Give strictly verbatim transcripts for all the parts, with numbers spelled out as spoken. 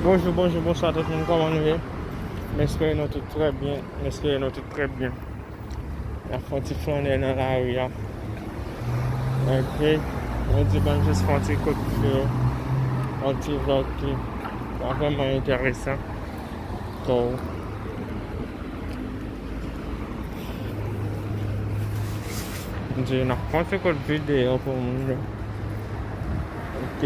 Bonjou, bonjou, bonswa tout moun, kòman nou ye? M espere nou tout trè byen, m espere nou tout trè byen. N ap fè yon ti flannen nan lari a. Ok, mwen di ban m jis fè yon ti kout fil, yon ti vlòg ki pa vrèman enteresan. So, m di n ap fè yon ti kout videyo pou moun yo. Ok.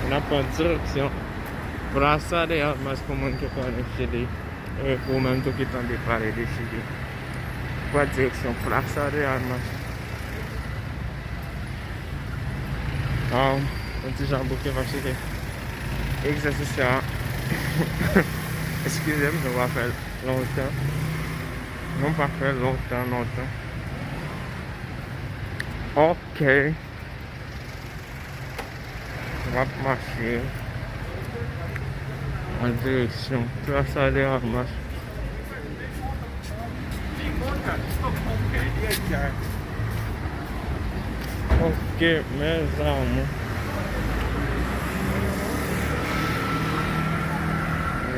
N ap pran direksyon Plaza de Armas pou moun ki konnen Chili. E pou ou menm tou ki tande pale de Chili. Pran direksyon Plaza de Armas. Ah, yon ti jan bouke paske egzèsis sa. Eskize m, nou pa fè l lontan. Nou pa fè l lontan, lontan. Ok. M ap mache an direksyon Plaza de Armas. Ok, mes amours.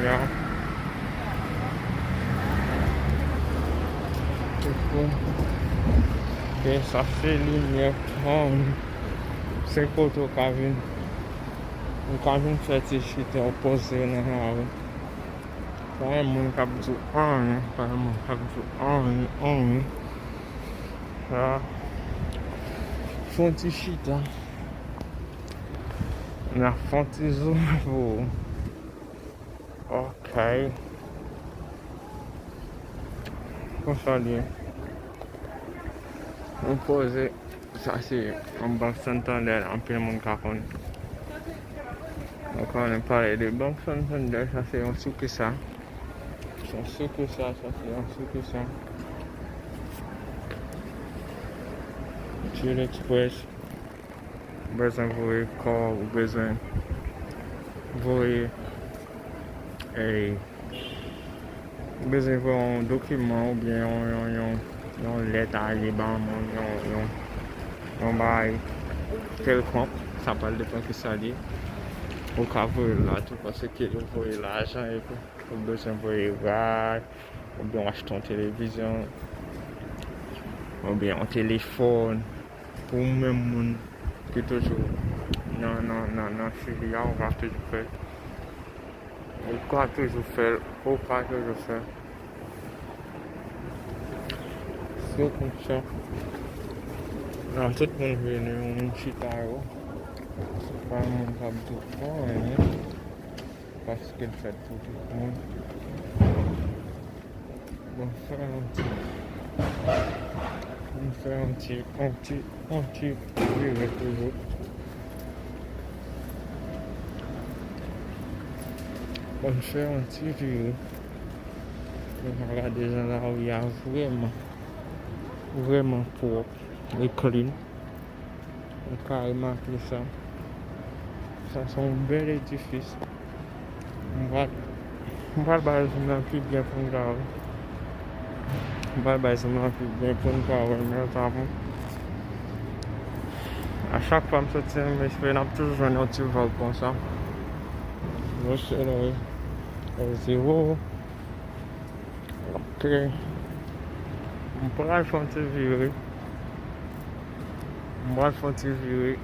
Ya. Ok, sa se limyè pa m. Se kote w ka vin, ou ka vin fè ti chita w poze nan lari. Pa gen moun k ap di w anyen, pa gen moun k ap di w anyen, anyen. Sa, fè yon ti chita. N a fè yon ti zoom pou ou. Ok. Konsa l ye. Mwen poze. Sa se yon Bank Santander, anpil moun ka konn. Donk, lè n pale de Bank Santander, sa se yon sikisal. Se yon sikisal, sa se yon sikisal. Chili Express. Ou bezwen voye kòb, ou bezwen voye, eh, ou bezwen voye yon dokiman oubyen yon, yon, yon, yon lèt ale ba yon moun, yon, yon, yon bagay kèlkonk, sa pral depann kisa l ye. Ou ka voye l la tou, paske ou voye lajan epi ou bezwen voye rad, oubyen w achte yon televizyon, oubyen yon telefòn, pou ou menm moun ki toujou nan, nan, nan, nan Chili a, ou ka toujou fè l. Ou ka toujou fè l, ou ka toujou fè l. Se konsa. Nan tout moun vini, moun chita yo. Se pa moun k ap di w anyen. Paske l fèt pou tout moun. Bon, fè yon ti, bon, fè yon ti, yon ti, yon ti vire toujou. Bon, fè yon ti vire. Nou ka gade jan lari a vrèman, vrèman pwòp e clean. Ou ka remake sa. Sa se yon bèl edifis. M pral, m pral bay zoom nan pi byen pou n ka wè. M pral bay zoom nan pi byen pou n ka wè, mes amours. A chak fwa m soti, m espere n ap toujou jwenn yon ti vlòg konsa. Mwen se Noe. E zewo. Ok. M pral fè yon ti vire. M pral fè yon ti vire.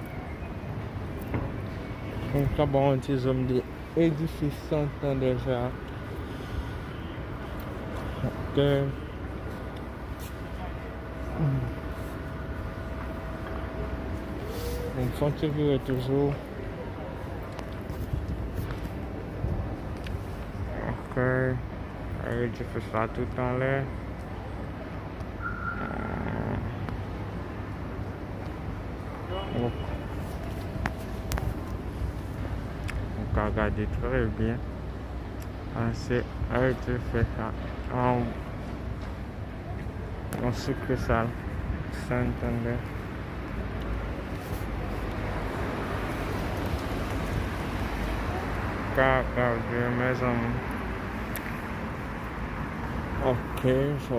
Pou m ka ba w yon ti zoom de edifis Santander sa. Ok. M fè yon ti vire toujou. Ok. Edifis la tout anlè. Bon. Ou ka gade trè byen. Ah, se edifis la. Yon sikisal Santander. Ka gade, mezanmi. Ok, so,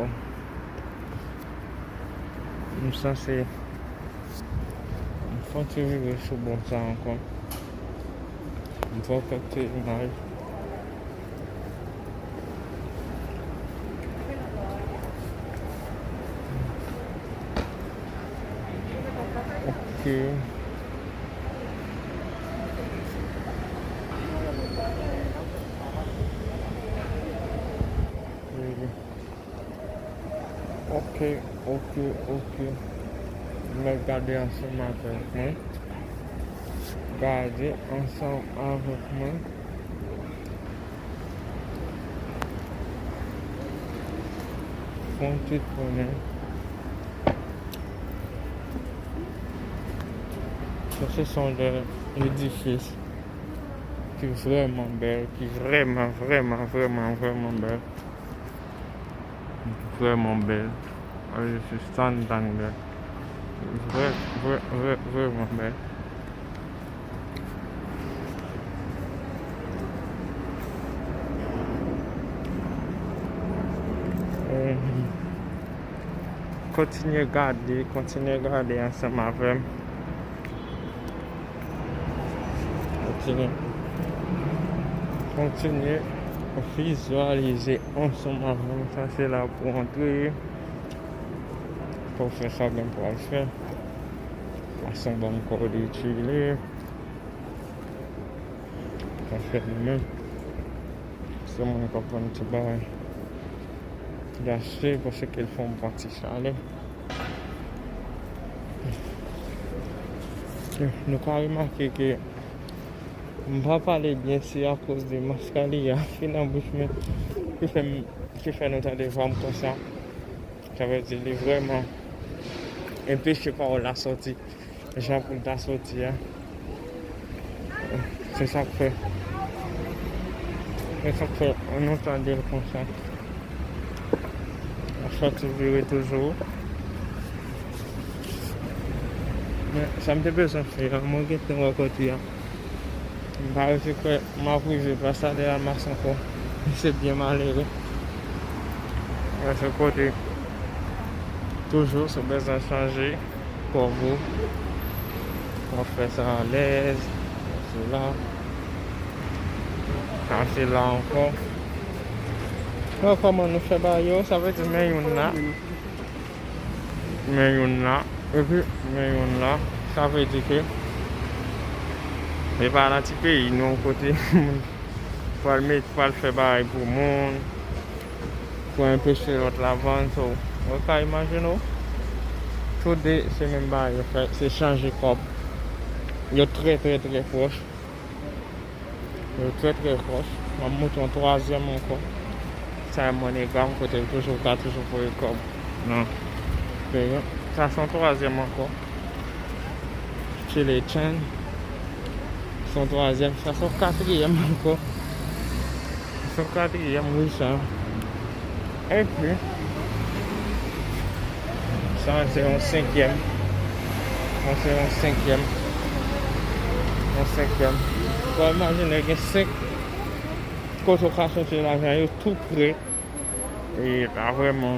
m sanse m fè yon ti vire sou bò sa ankò. Mwen fè ti imaj. Ok. Ok, ok, ok. Mèt gade ansanm avèk mwen. Gade ansanm avèk mwen. Fon ti konnen. Sa se son de edifis ki vrèman bèl, ki vrèman, vrèman, vrèman, vrèman bèl. Vrèman bèl. Ay, se Santander. Vrè, vrè, vrè, vrèman bèl. Eh, kontinye gade, kontinye gade ansanm avè m. Kontinye. Kontinye vizyalize ansanm avè m. Sa se la pou antre. Pou fè sa gen pou al fè. Fason ban m kòd itile. Sa fè nou menm. Se moun k ap vann ti bagay. L achte paske l fè yon pati chalè. Nou ka remake ke m pa pale byen, se akoz de maskara a ki nan bouch mwen ki fè m, ki fè nou tande vwa m konsa. Sa vle di li vrèman enpeche pawòl la sòti jan pou l ta sòti a. Se sa k fè. Se sa k fè nou tande l konsa. L ap sòti vire toujou. Men sa m te bezwen fè a, mwen gentan wè kote a. M pa rete kwè m ap rive plas Adèl Almas ankò. Se byen malere. Wè se kote toujou si w bezwen chanje kòb ou. W ap fè sa alèz. Fè sila. Sa se la ankò. Wè kòman nou fè bagay yo, sa vle di men youn la. Men youn la. Epi, men youn la. Sa vle di ke e pa nan ti peyi nou kote moun pral met, pral fè bagay pou moun, pou enpeche lòt la vann. So, ou ka imajine w, tou de se menm bagay yo fè, se chanje kòb. Yo trè, trè, trè pwòch. Yo trè, trè pwòch. M ap montre yon twazyèm ankò. Sa e MoneyGram kote l toujou ka toujou voye kòb nan peyi. Sa se yon twazyèm ankò. Chile Chain. Se yon twazyèm. Sa se yon katriyèm ankò. Se yon katriyèm, wi, sa. Epi, sa se yon senkyèm. Sa se yon senkyèm. Yon senkyèm. Bon, imajine gen senk kote w ka chèche lajan yo tou pre. E pa vrèman,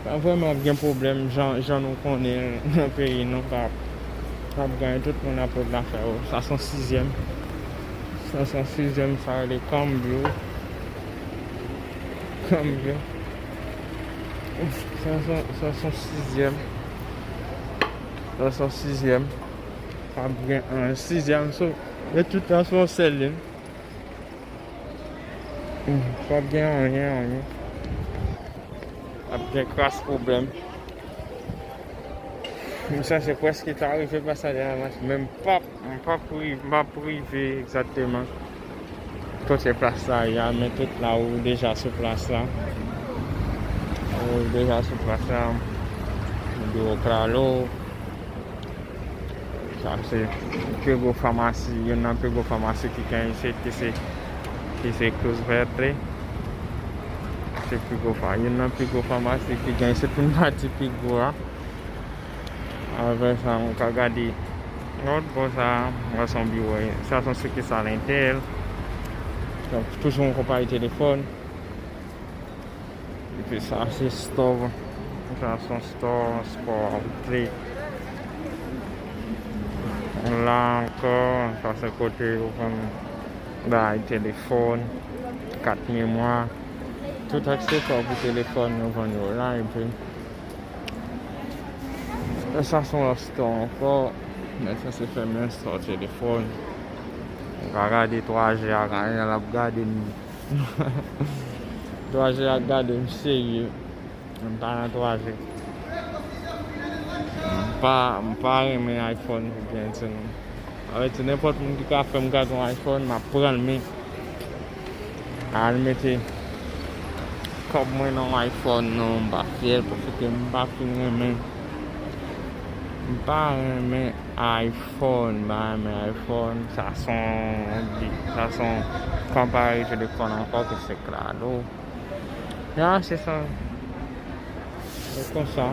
pa vrèman ap gen pwoblèm jan, jan nou konnen nan peyi nou. Pa, p ap gen, tout moun ap fè zafè yo. Sa se yon sizyèm. Sa se yon sizyèm, sa rele Cambio. Cambio. Sa se, sa se yon sizyèm. Sa se yon sizyèm. Pa gen anyen. Sizyèm, so, yo tout lan sou yon sèl liy. Hmm, p ap gen anyen, anyen. Ap gen kras pwoblèm. M chèche prèske ta rive plas Adèl Almas, men m p ap, m p ap ri-, m p ap rive egzakteman kote plas la ye a, men tout la ou deja sou plas la. Ou deja sou plas la. Biwo Claro. Sa se pi gwo famasi, youn nan pi gwo famasi ki gen isit, ki se, ki se Cruz Verde. Se pi gwo fa-, youn nan pi gwo famasi ki gen isit, pou n pa di pi gwo a. Apre sa, nou ka gade lòt bò sa, wè se yon biwo, sa se yon sikisal Entel. Donk, toujou yon konpayi telefòn. Epi sa se store. Sa se yon store, sport outlet. La ankò, sa se kote yo vann bay telefòn, kat memwa, tout akseswa pou telefòn yo vann yo la, epi sa se yon lòt store ankò, men sa se fèmen store telefòn. Ou ka gade twa G a, l ap gade m. Twa G a gade m serye. M pa nan twa G. M pa, m pa renmen iPhone pou byen di nou. Sa vle di nenpòt moun ki ka fè m gade yon iPhone, m ap pran l, men al mete kòb mwen nan yon iPhone non, m pa fè l paske m pa fin renmen. M pa renmen iPhone, m pa renmen iPhone, sa se yon, sa se yon konpare telefòn ankò ke se Claro. Ya, se sa. Se konsa.